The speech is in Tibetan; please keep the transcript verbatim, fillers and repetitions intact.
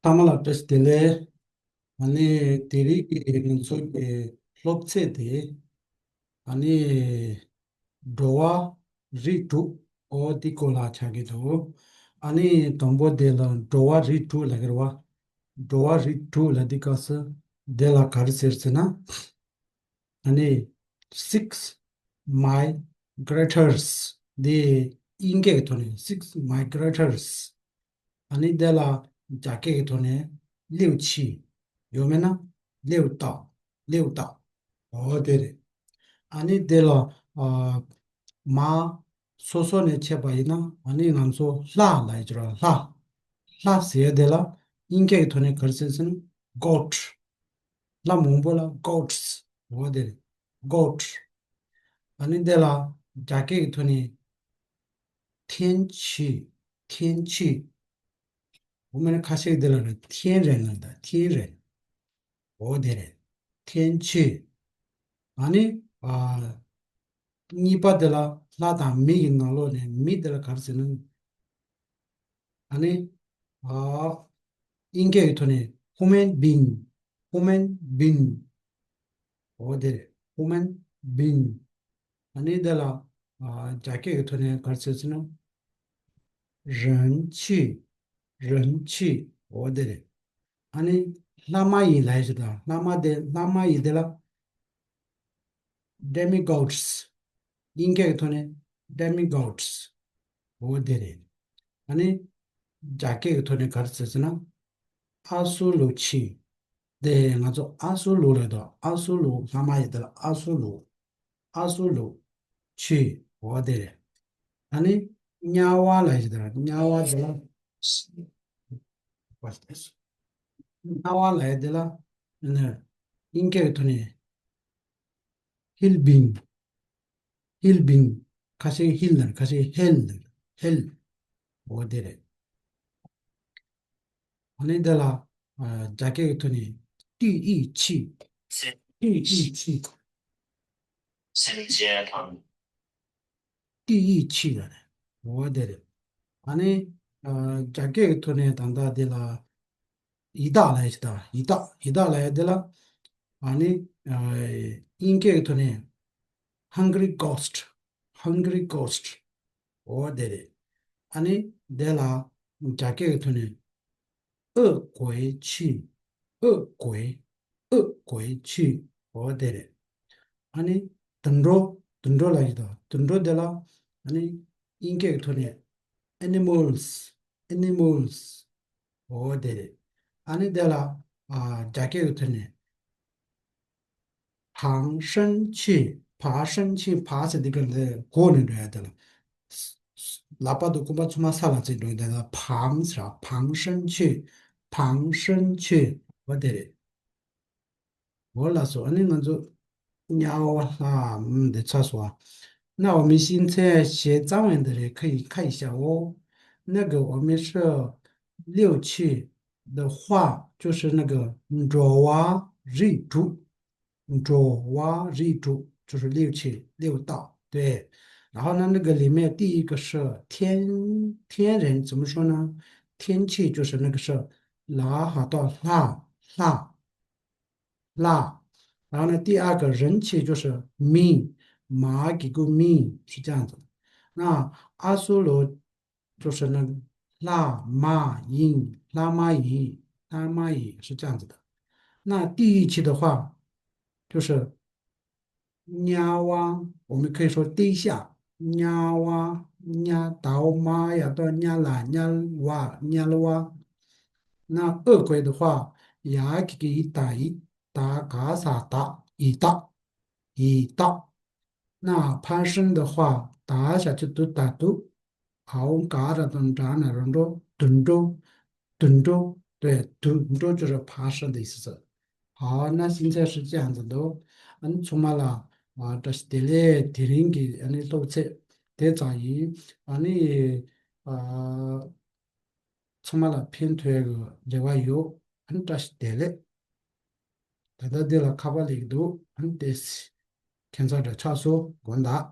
ཚང་མ་ལ་བཀྲ་ཤིས་བདེ་ལེགས། ཨ་ནི་དེ་རིང་གི་ང་ཚོ་གི་སློབ་ཚན་དེ། ཨ་ནི་འགྲོ་བ་རིགས་དྲུག་འོ་དེ་སྐོར་ལ་ཆགས་ཀྱི་འདུག་ཨ་ནི་དང་པོ་དེ་ལ་འགྲོ་བ་རིགས་དྲུག་ལབ་ཀྱི་རེད་བ། འགྲོ་བ་རིགས་དྲུག་ལབ་དུས་སྐབས་སུ་དེ་ལ་ག་རེ་ཟེར་ཟེར་ན། ཨ་ནི་six migrators དེ་དབྱིན་སྐད་ཀྱི་ཐོག་ནས་six migrators ཨ་ནི་དེ་ལ་རྒྱ་སྐད་ཀྱི་ཐོག་ནས་ལེའུ་ཆི། ཡོད་མེད་ན་ལེའུ་ཏའོ། ལེའུ་ཏའོ། འོ་དེ་རེད། ཨ་ནི་དེ་ལ་ཨ་མ་སོ་སོ་ནས་ཕྱེ་བ་ཡིན་ན་ཨ་ནི་ང་ཚོ་ལྷ་ལབ་ཡོད་ར། ལྷ། ལྷ་ཟེར་ཡ་དེ་ལ་དབྱིན་སྐད་ཀྱི་ཐོག་ནས་ག་རེ་ཟེར་ཟེར་ན་goat། ལྷ་མང་པོ་ལ་goats འོ་དེ་རེད། goat། ཨ་ནི་དེ་ལ་རྒྱ་སྐད་ཀྱི་ཐོག་ནས་天气། 天气། འོ་མ་ནི་ཁ་ཤས་དེ་ལ་རེད། 天然ལ་ད་天然། འོ་དེ་རེད། 天气། ཨ་ནི་ཨ་གཉིས་པ་དེ་ལ་ལྷ་དང་མི་ཡི་ནང་ལོགས་ནས་མི་དེ་ལ་ག་རེ་ཟེར་ན། ཨ་ནི་ཨ་དབྱིན་སྐད་ཀྱི་ཐོག་ནས་human being། human being། འོ་དེ་རེད། human being། ཨ་ནི་དེ་ལ་ཨ་རྒྱ་སྐད་ཀྱི་ཐོག་ནས་ག་རེ་ཟེར་ཟེར་ན། 人气། 人气། འོ་དེ་རེད། ཨ་ནི་ལྷ་མ་ཡིན་ལབ་ཡ་ཞིག་དང་ལྷ་མ་དེ་ལྷ་མ་ཡིན་དེ་ལ་demigods། དབྱིན་སྐད་ཀྱི་ཐོག་ནས་demigods། འོ་དེ་རེད། ཨ་ནི་རྒྱ་སྐད་ཀྱི་ཐོག་ནས་ག་རེ་ཟེར་ཟེར་ན། 阿苏罗气། དེ་ང་ཚོ་ཨ་སུ་ལུ་རེད་དོ། ཨ་སུ་ལུ་ལྷ་མ་ཡིན་དེ་ལ་ཨ་སུ་ལུ། ཨ་སུ་ལུ། ཆི། འོ་དེ་རེད། ཨ་ནི་དམྱལ་བ་ལབ་ཡ་ཞིག་དང་དམྱལ་བ་དེ་ལ། དམྱལ་བ་ལབ་ཡ་དེ་ལ། ཨ་ནི་དབྱིན་སྐད་ཀྱི་ཐོག་ནས་hell being། hell being། ཁ་ཤས་hell ལབ། ཁ་ཤས་hell ལབ། hell། འོ་དེ་རེད། ཨ་ནི་འདི་ལ་ཨ་རྒྱ་སྐད་ཀྱི་ཐོག་ནས་地狱气། 地狱气། 地狱气ལབ་རེད། འོ་དེ་རེད། ཨ་ནི་ཨ་རྒྱ་སྐད་ཀྱི་ཐོག་ནས་ད་ལྟ་འདི་ལ་ཡི་དྭགས་ལབ་ཡ་ཞིག་དང་། ཡི་དྭགས། ཡི་དྭགས་ལབ་ཡ་འདི་ལ་ཨ་ནི་ཨ་དབྱིན་སྐད་ཀྱི་ཐོག་ནས་hungry ghost། hungry ghost། འོ་དེ་རེད། ཨ་ནི་དེ་ལ་རྒྱ་སྐད་ཀྱི་ཐོག་ནས་恶鬼气། 恶鬼། 恶鬼气། འོ་དེ་རེད། ཨ་ནི་དུད་འགྲོ། དུད་འགྲོ་ལབ་ཡ་ཞིག་དང་། དུད་འགྲོ་དེ་ལ་ཨ་ནི་དབྱིན་སྐད་ཀྱི་ཐོག་ནས་animals། animals། འོ་དེ་རེད། ཨ་ནི་དེ་ལ་ཨ་རྒྱ་སྐད་ཀྱི་ཐོག་ནས་བག་ཧྲན་ཆི། བག་ཧྲན་ཆི། བག་ཟེར་དུས་སྒང་ལ་གོ་ནས་འགྲོ་ཡ་དེ་ལ། ལག་པ་དང་རྐང་པ་ཚང་མ་ས་ལ་བརྩིས་འགྲོ་ཡ་དེ་ལ་བག་ཟེར། བག་ཧྲན་ཆི། བག་ཧྲན་ཆི། འོ་དེ་རེད། འོ་ལགས་སོ། ཨ་ནི་ང་ཚོ་དམྱལ་བ་ལྷ་འདི་ཚར་སོང་ཨ། 那我们现在学藏文的人可以看一下哦。那个我们是六气的话，就是那个འགྲོ་བ་རིགས་དྲུག་འགྲོ་བ་རིགས་དྲུག就是六气六道，对。然后呢，那个里面第一个是天，天人，怎么说呢？天气就是那个是 ལ་ཧ་ཏོ་ལྷ། ལྷ། ལྷ། 然后呢，第二个人气就是མི། མ་གི་གུ་མི 是这样子。那阿修罗就是那个ལྷ་མ་ཡིན། ལྷ་མ་ཡིན། ལྷ་མ་ཡིན 是这样子的。那地狱气的话，就是 དམྱལ་བ། 我们可以说地下དམྱལ་བ། དམྱལ། དའོ་མ་ཡ་ཏོ་དམྱལ་ལ། དམྱལ་བ། དམྱལ་བ། 那恶鬼的话，ཡ་གི་གུ་ཡི་ད་ཡི། ད་ག་ས་ད། ཡི་དྭགས། ཡི་དྭགས། 那旁生的话，ད་ཞབས་ཀྱུ་དུ་ད་དུ། 好， ག་ར་དང་འདྲ་ན་རོ་འགྲོ། དུད་འགྲོ། དུད་འགྲོ། 对，དུད་འགྲོ就是旁生的意思。好，那现在是这样子的。 ཨ་ནི་ཚང་མ་ལ་ཨ་བཀྲ་ཤིས་བདེ་ལེགས། དེ་རིང་གི་ཨ་ནི་སློབ་ཚན་དེ་ཙམ་ཡིན། ཨ་ནི་ཨ་ཚང་མ་ལ་ཕན་ཐོགས་ཡག་གི་རེ་བ་ཡོད། ཨ་ནི་བཀྲ་ཤིས་བདེ་ལེགས། ད་ལྟ་འདི་ལ་ཁ་པར་སླེབས་འདུག་ཨ་ནི་ཏེས་ཁྱད་མཚར་འདྲ་ཆགས་སོང་། དགོངས་དག།